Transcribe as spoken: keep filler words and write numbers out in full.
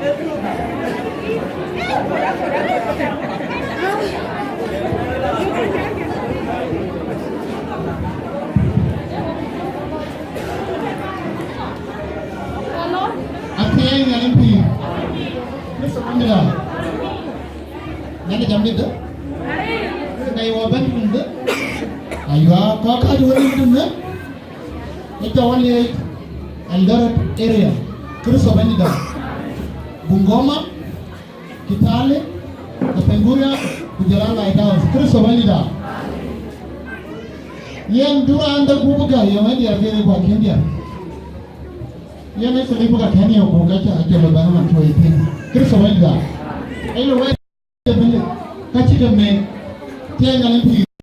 Athiɛɛi Nhialic pïïr. Kristo Bɛ̈nydït. Nyan jam dït. Ngai wɔ bɛ̈n tïŋ dï. Aywa, kɔc kääc wën tïŋ dï. Ë jɔ wɔ liec Eldoret area. Kristo Bɛ̈nydït. Bungoma, Kitale, Kapenguria, ku jɔl a Lighthouse. Kristo Bɛ̈nydït. Yen du raan de gup gäi, yɔŋ ë diɛr kek ë guɔ kën diɛr. Yen ë Philip ka kën yɔ̈k ku ka ca jɔl bɛ̈n man tuɔi piny. Kristo Bɛ̈nydït. Ë lo wɛ̈t ë bï ka cï ke mɛn. Tiɛɛŋ Nhialic pïïr.